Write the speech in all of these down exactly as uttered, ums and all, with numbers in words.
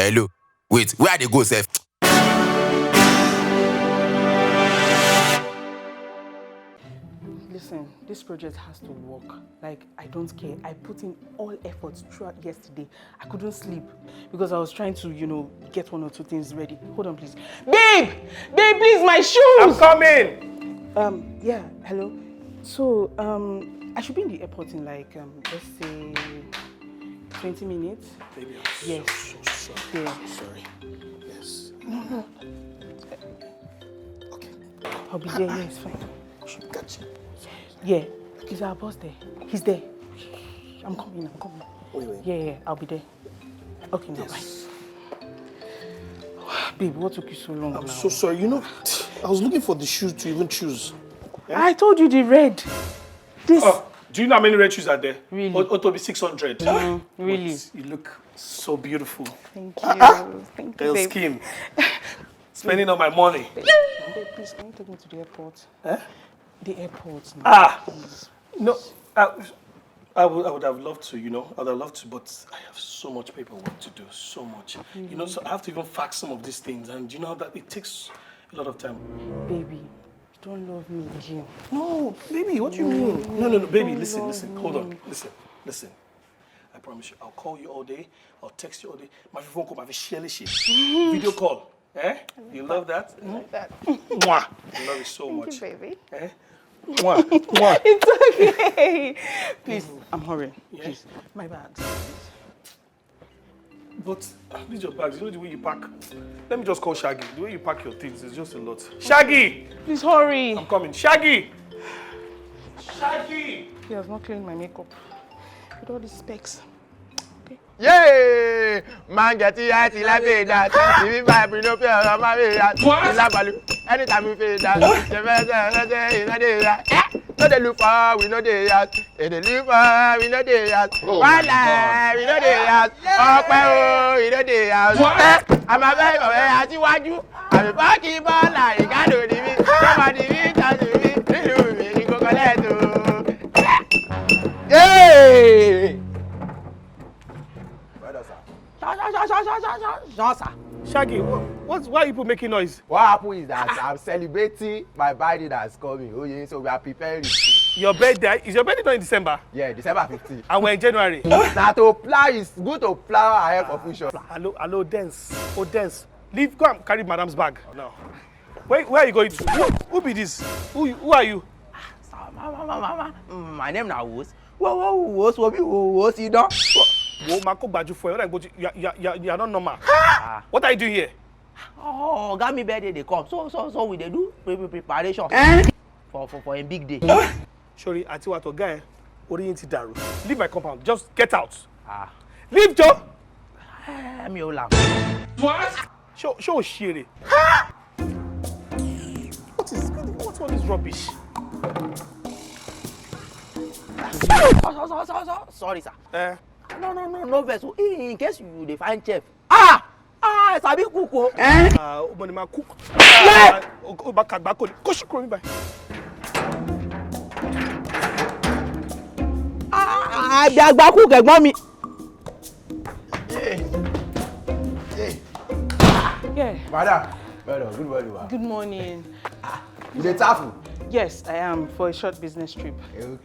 Hello. Wait, where I dey go sef? Listen, this project has to work. Like, I don't care. I put in all efforts throughout yesterday. I couldn't sleep because I was trying to, you know, get one or two things ready. Hold on, please. Babe! Babe, please, my shoes! I'm coming! Um, yeah, hello. So, um, I should be in the airport in, like, um, let's say twenty minutes. Baby, I'm yes. So, so sorry. Yeah. I'm sorry. Yes. No, no. Okay. I'll be there. Yeah, it's fine. Gotcha. Yeah, is our boss there? He's there. I'm coming. I'm coming. Wait, wait. Yeah, yeah, I'll be there. Okay, now yes. Bye. Babe, what took you so long? I'm now? So sorry. You know, I was looking for the shoes to even choose. Yeah? I told you the red. This. Oh, do you know how many red shoes are there? Really? Otobi six hundred. Mm, really? But you look so beautiful. Thank you. Ah, ah. Thank you, babe. Skin. Spending all my money. Babe, please, can you take me to the airport? Eh? The airport. Now, ah, please. No. I, I would, I would have loved to, you know, I would have loved to, but I have so much paperwork to do, so much. Mm-hmm. You know, so I have to even fax some of these things, and you know that it takes a lot of time. Baby, you don't love me again. No, baby, what do you mean? No, no, no, baby, listen, listen, hold on, listen, listen. I promise you, I'll call you all day, I'll text you all day. My phone call, my share shit. Video call. Eh? You love that? I like that. Mwah. I love it so much. Thank you, baby. Eh? Mwah. Mwah. It's okay. Please, I'm hurrying. Yeah? Please. My bags. But uh, these your bags, you know the way you pack. Let me just call Shaggy. The way you pack your things is just a lot. Shaggy! Please hurry. I'm coming. Shaggy! Shaggy! He has not cleaned my makeup. With all these specs. Okay. Yay! Man get it right, he like pay that. If you vibe, we no pay our money that. What? We like value. Anytime we pay that, the best, uh, uh, uh, you know they that. Eh? No they look for, we know they out. They dey look for, we know they out. Wala, we know they out. Ọpẹ́ o, we know they out. What? I'm a very, very, àtiwájú. I'm a fucking baller. Ìgádò ni mí. Somebody reach out to me. Nílùú mi ní kókó lẹ́tọ̀ọ́. Hey! Brother, sir. Sha, sha, sha, sha, sha, sha, sha, sha, sir. Shaggy, what, what, why are people making noise? What happened is that I'm celebrating my birthday that's coming. Oh, yeah, so we are preparing. Your birthday? Is your birthday not in December? Yeah, December fifteenth. And we're in January. Now to plan is good to plan ahead for future. Hello, hello, dance. Oh, dance. Leave, go and carry madam's bag now. Where, where are you going to? Who, who be this? Who, who are you? Mama, mama, mama. Mm, my name na Wos. Wo, wo, wo, wo, wo, wo, wo, sit down. Wo, ma ko gbaju for you. Like, but you, you, you, you are not normal. Ah. What are you doing here? Oh, oga, mi birthday dey come. So, so, so we dey do pre-, pre-, preparation for, for, for a big day. Sorry, àti wa to guy, orí yín ti dàrú. Leave my compound. Just get out. Ah. Leave, Joe. Eh, mi ò là. What? Ṣé o, ṣé o ṣeré? What is, what's all this rubbish? So, so, so, so, so, sorry, sir. Eh? No, no, no, no vex o. In, in case you dey find chef. Ah! Ah, I sabi cook o. Eh? Ah, o mọ ni ma cook. Yeah! Ah, o, o ba kagba ko ni. Kó ṣe kúrò níbẹ̀. Ah, àgbà cook ẹ̀gbọ́n mi. Yeah. Yeah. Madam, well done. Good morning, ma. Good morning. Ah, you dey travel? Yes, I am, for a short business trip. Okay.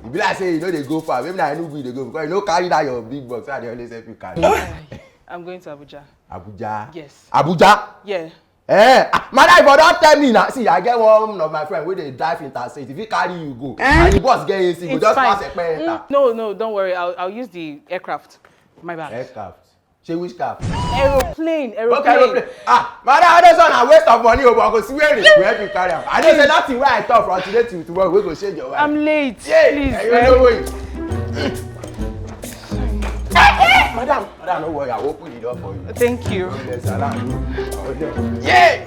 E be like say you no dey go far. Maybe na Enugu you dey go because you no carry that your big box wey I dey always help you carry. I'm going to Abuja. Abuja? Yes. Abuja? Yeah. Eh, ah, madam, if you don tell me now, see, I get one of my friend wey dey drive interstate. If he carry you go, eh? And the bus get A C, go just pass Ekpe enter. Mm, no, no, don't worry. I'll, I'll use the aircraft. My bad. Aircraft? Say which craft? Aeroplane, aeroplane. Okay, aeroplane. Ah, madam, all this one na waste of money o, but I go see where we help you carry am. I know say nothing wey I talk from today till tomorrow wey go change your mind. I'm late. Yeah, please. You know way. Madam, madam, no worry, I will open the door for you. Thank you. Yes, allow you. Yeah.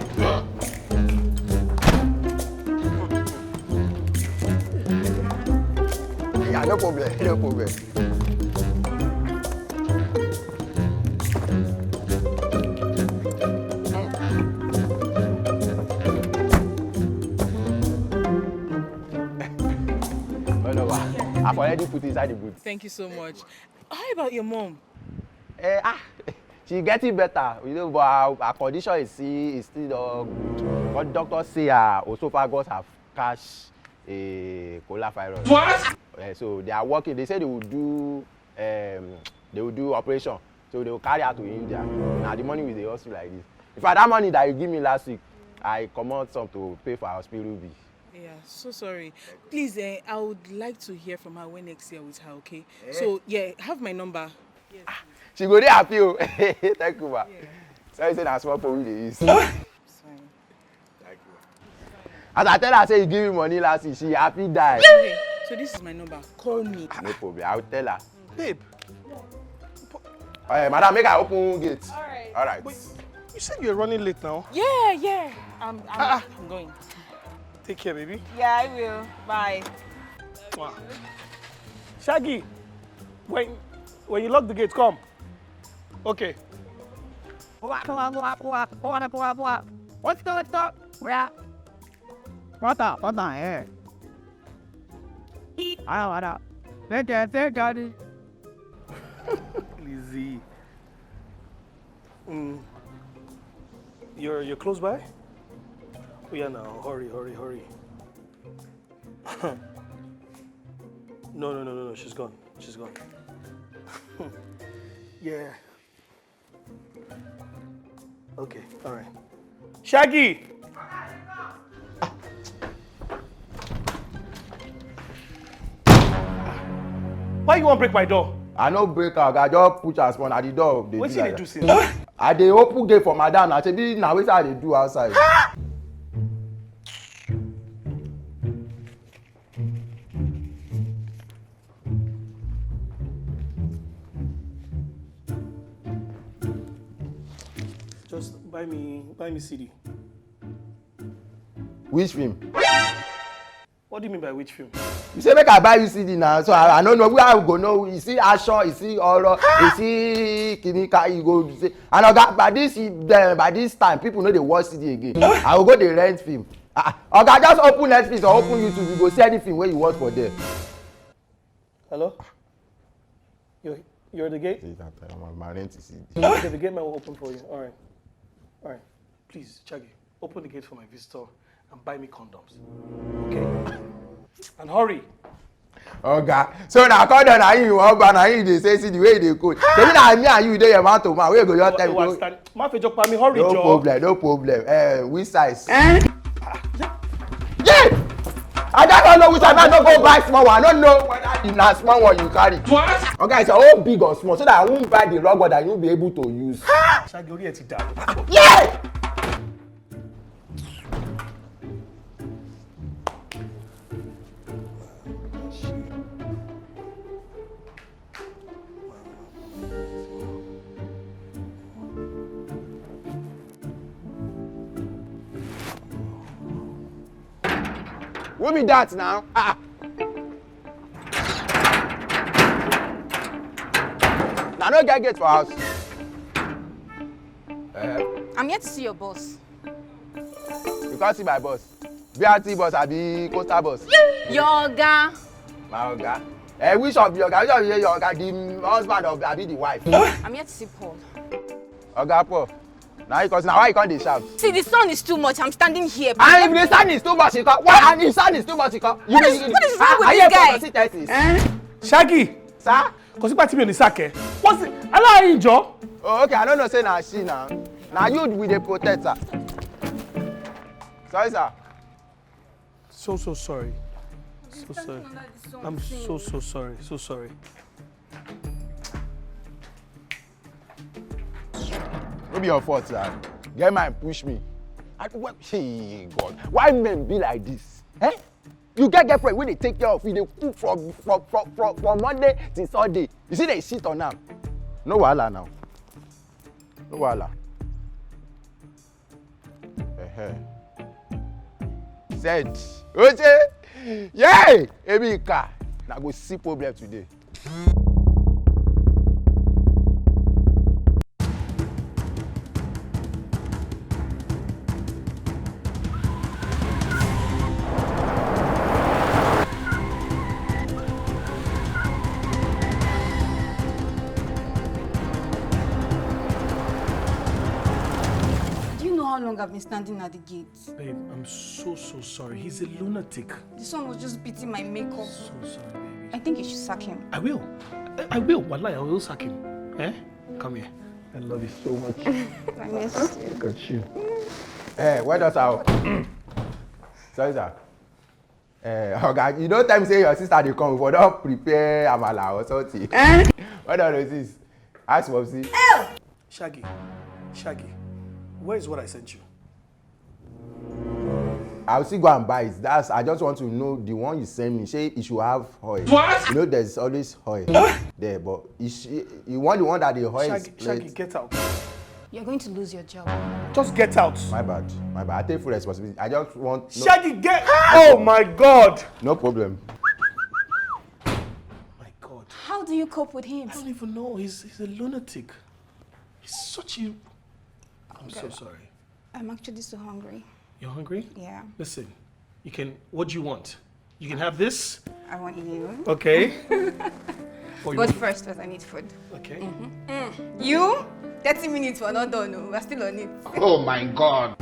Yeah, no problem, no problem. I've already put inside the boot. Thank you so much. How about your mom? Eh, ah, She getting better, you know, but her, her condition is still, is still not good. But doctors say her esophagus have catch a coronavirus. What? Eh, so they are working. They say they will do, um, they will do operation. So they will carry her to India. Now the money with the hospital like this. In fact, that money that you give me last week, I comot some to pay for her hospital bill. Yeah, so sorry. Please, eh, I would like to hear from her when next year with her, okay? Eh? So, yeah, have my number. Yes. She go dey happy o. Thank you, ma. Yeah. Sorry say na small phone we dey use. It's fine. Thank you. As I tell her say you give me money last week, she happy die. Okay, so this is my number. Call me. No problem. I will tell her. Babe. Eh, madam, make I open gate. All right. All right. But you said you're running late now. Yeah, yeah. I'm, I'm, Ah, ah. I'm going. Take care, baby. Yeah, I will. Bye. Wow. Shaggy, when, when you lock the gate, come. Okay. What's up? What's up? Where? What up? What the hell? I don't wanna. Thank you, thank you. Lizzie. Mm. You're, you're close by? Oh, yeah, now. Hurry, hurry, hurry. No, no, no, no, no. She's gone. She's gone. Yeah. Okay, all right. Shaggy! Why you wan break my door? I no break am, I just put am small, na the door dey do. Wetin you dey do since? I dey open gate for madam, na shebi na wetin I dey do outside. Just buy me, buy me C D. Which film? What do you mean by which film? You say make I buy you C D now, so I, I no know where I go know. You see action, you see horror, you see kinika, you go say, and oga, by this, eh, by this time, people no dey watch C D again. I go go dey rent film. Ah, ah. Oga, just open Netflix or open YouTube, you go see any film wey you watch for there. Hello? You're, you're the gate? See that time, my, my rent is C D. Okay, the gate man will open for you. All right. All right. Please, Shaggy, open the gate for my visitor and buy me condoms. Okay? And hurry. Oga, so na condom na you wan buy, na you dey say see the way you dey cold. Shebi na me and you dey your man to man, wey go just tell me. Má fi jọ pa mí, hurry, jọ. No problem, no problem. Eh, which size? Eh? Yeah! I don't know which size. I no go buy small one. I don't know whether the na small one you carry. What? Oga, it's your own big or small, so that I won't buy the wrong one that you won't be able to use. Shaggy, orí ẹ ti dàrú. Yeah! Who be that now? Ah, ah. Na no get gate for house. Eh? I'm here to see your boss. You can't see my boss. B R T boss, abi coastal boss? Your oga. My oga? Eh, which of your oga? Which of your oga? The husband of, abi the wife? I'm here to see Paul. Oga Paul. Now, because now why you can't dey shout? See, the sun is too much. I'm standing here. And if the sun is too much, you come. Why? And if the sun is too much, you come. You What is, what is wrong with this guy? Are you a Texas? Eh? Shaggy. Sir? Kò sígbà tí mi ò ní sack ẹ. What's it? Aláàárín ìjọ. Oh, okay, I don't know say na she now. Na you we dey protect, sir. Sorry, sir. So, so sorry. So sorry. I'm so, so sorry. So sorry. No be your fault, sir. Get mind, push me. I, what, hey, God. Why men be like this? Eh? You get girlfriend wey dey take care of you, dey cook from, from, from, from, from Monday till Sunday. You see, they shit on am. No wahala now. No wahala. Uh-huh. Said, Oche, yay! Emika, na go see problem today. I've been standing at the gate. Babe, I'm so, so sorry. He's a lunatic. This one was just beating my makeup. So sorry, baby. I think you should sack him. I will. I, I will. Wallahi, I will sack him. Eh? Come here. I love you so much. I miss you. Look at you. Eh, where does our sorry, sir. Eh, oga, you don't tell me say your sister dey come for don prepare amala or something. What are those things? Ask Mopsy. Shaggy, Shaggy, where is what I sent you? I'll still go and buy it. That's I just want to know the one you send me. Say it should have oil. What? You know, there's always oil there, but it, sh- you want the one that the oil is Shaggy, Shaggy, plate. Get out. You're going to lose your job. Just get out. My bad, my bad. I take full responsibility. I just want no, Shaggy, get. Oh my God. No problem. My God. How do you cope with him? I don't even know. He's he's a lunatic. He's such a. I'm so sorry. I'm actually so hungry. You're hungry? Yeah. Listen, you can. What do you want? You can have this. I want you. Okay. Or you But first, first I need food. Okay. You? thirty minutes, we're not done. No. We're still on it. Oh my God.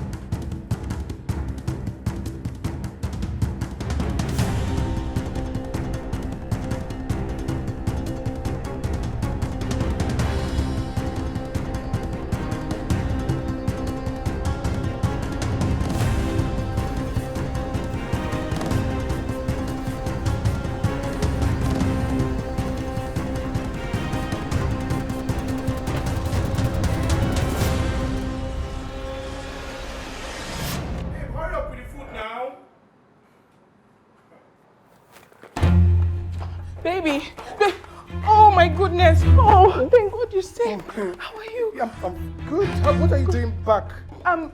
Babe, hurry up with the food now. Baby, babe. Oh my goodness. Oh, thank God you safe. How are you? I'm, I'm good. How, what are you doing back? Um,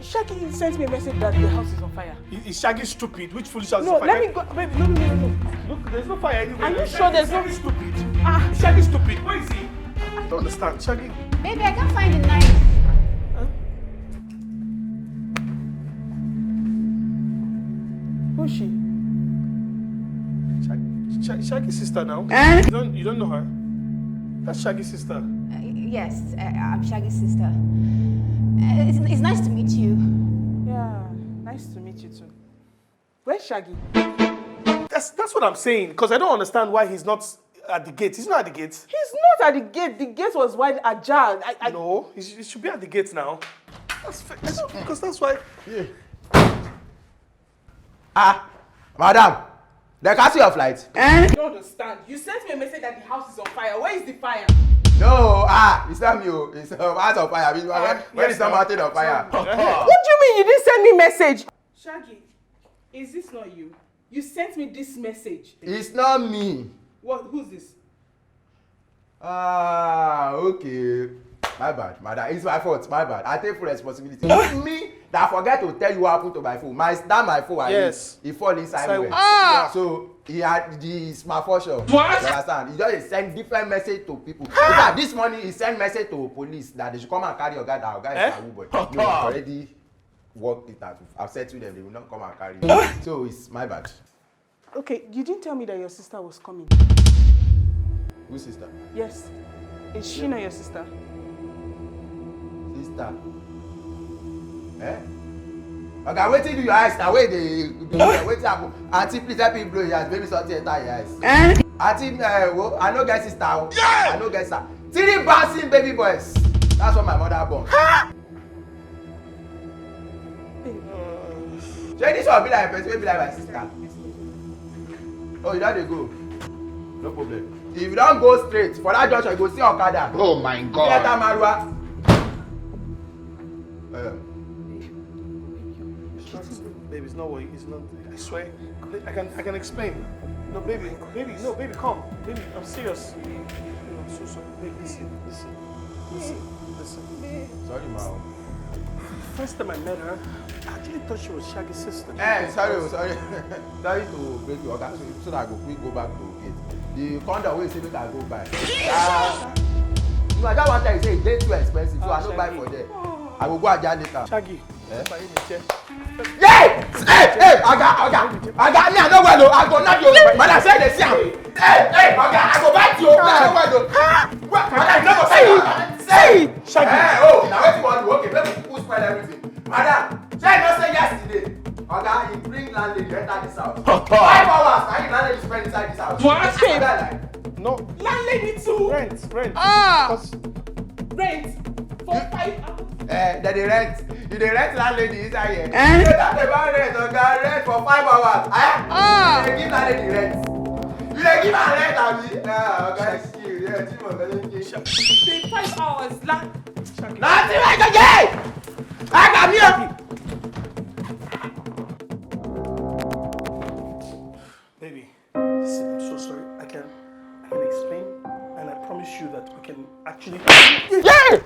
Shaggy sent me a message that the house is on fire. Is, is Shaggy stupid? Which foolish house No, is on let fire? me go. Babe, no, no, no, no, no. Look, there's no fire anywhere. Are you sure there's no Shaggy stupid? Ah. Shaggy stupid. Where is he? I don't understand. Shaggy. Baby, I can't find the knife. Who's she? Shag- Shag- Shaggy's sister now. Eh? You don't you don't know her? That's Shaggy's sister. Uh, yes, uh, I'm Shaggy's sister. Uh, it's, it's nice to meet you. Yeah, nice to meet you too. Where's Shaggy? That's that's what I'm saying. Because I don't understand why he's not at the gate. He's not at the gate. He's not at the gate. The gate was wide ajar. I, I... No, he, sh- he should be at the gate now. That's because that's why. Ah, madam, they cancel your flight. I don't understand. You sent me a message that the house is on fire. Where is the fire? No, ah, it's not me. Oh. It's uh, house on fire. I mean, when, when Yes, it's not sir. Mountain on fire. What do you mean you didn't send me message? Shaggy, is this not you? You sent me this message. It's not me. What? Who's this? Ah, okay. My bad, madam. It's my fault. My bad. I take full responsibility. It's me that forget to tell you what happened to my phone. My that my phone. I Yes. It fall inside Inside well. well. Ah. So he had the malfunction. What? You understand? He just dey send different message to people. In fact, this morning he sent message to police that they should come and carry your guy. That our guy is Eh? a boy. No, he already worked it out. I've said to them they will not come and carry you. So it's my bad. Okay, you didn't tell me that your sister was coming. Whose sister? Yes. Is she not your sister? Sister. Eh? Oga, wetin do your eyes now? Wait, dey do there. Wetin happen? Aunty, please help me blow your eyes. Maybe something enter your eyes. Eh? Aunty, uh, wo, I no get sister. Oh. Yeah! I no get sister. Three bouncing baby boys. That's what my mother born. Shey this one be like person wey be like my sister? Oh, you don dey go. No problem. If you don go straight for that junction, you go see okada. Oh my See God. that maruwa. Uh, Babe, it's not what it's not. I swear. I can I can explain. No, baby, baby, no, baby, come, baby. I'm serious. I'm so sorry. Babe, listen, listen, listen, listen. sorry, ma. First time I met her, I actually thought she was Shaggy's sister. Eh, sorry, oh, sorry. Sorry to break your order. So, so that I go quick go back to gate. The condom wey you say make I go buy. Ah, you know, that one time you say e dey too expensive, so I no buy for there. I go go Ajah later. Shaggy. Hey! Hey! Hey! Oga, oga, oga, me I no well o. I go knock you. Madam say dey see am. Hey! Hey! Oga, I go bite you. Me I no well o. Madam, you no go say. Hey! Shaggy. Eh, oh, na wetin you wan do? Okay, make we spoil everything. Madam, shey you know say yesterday, oga, he bring landlady enter this house. Five hours, na him landlady spend inside this house. What? Oga, like, No. Landlady too. Rent, rent. Ah! Cause Rent for five hours. Eh, dem dey rent. You dey rent landlady inside here. Eh? You dey talk about rent, oga, rent for five hours. Eh? Ah! You dey give landlady rent. You dey give her rent, abi? Ah, oga, excuse. Yeah, Timo, thank you. The five hours. La- Nothing like again. I got me up. Baby, see, I'm so sorry. I can, I can explain, and I promise you that we can actually. Yeah.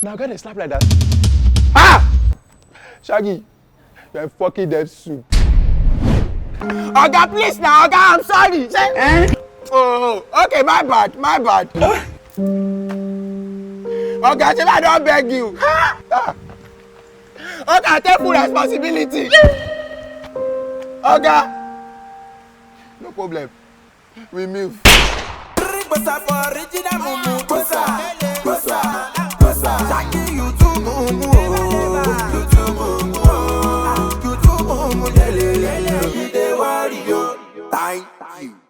Now get a slap like that. Ah! Shaggy, you're a fucking dead soup. Oga, please now, oga, I'm sorry. Say, eh? Oh, okay, my bad, my bad. Oga, say I don't beg you. Ah. Oga, take full responsibility. Oga, no problem. We move. Bossa for original mumu. Bossa, bossa, bossa. Shaggy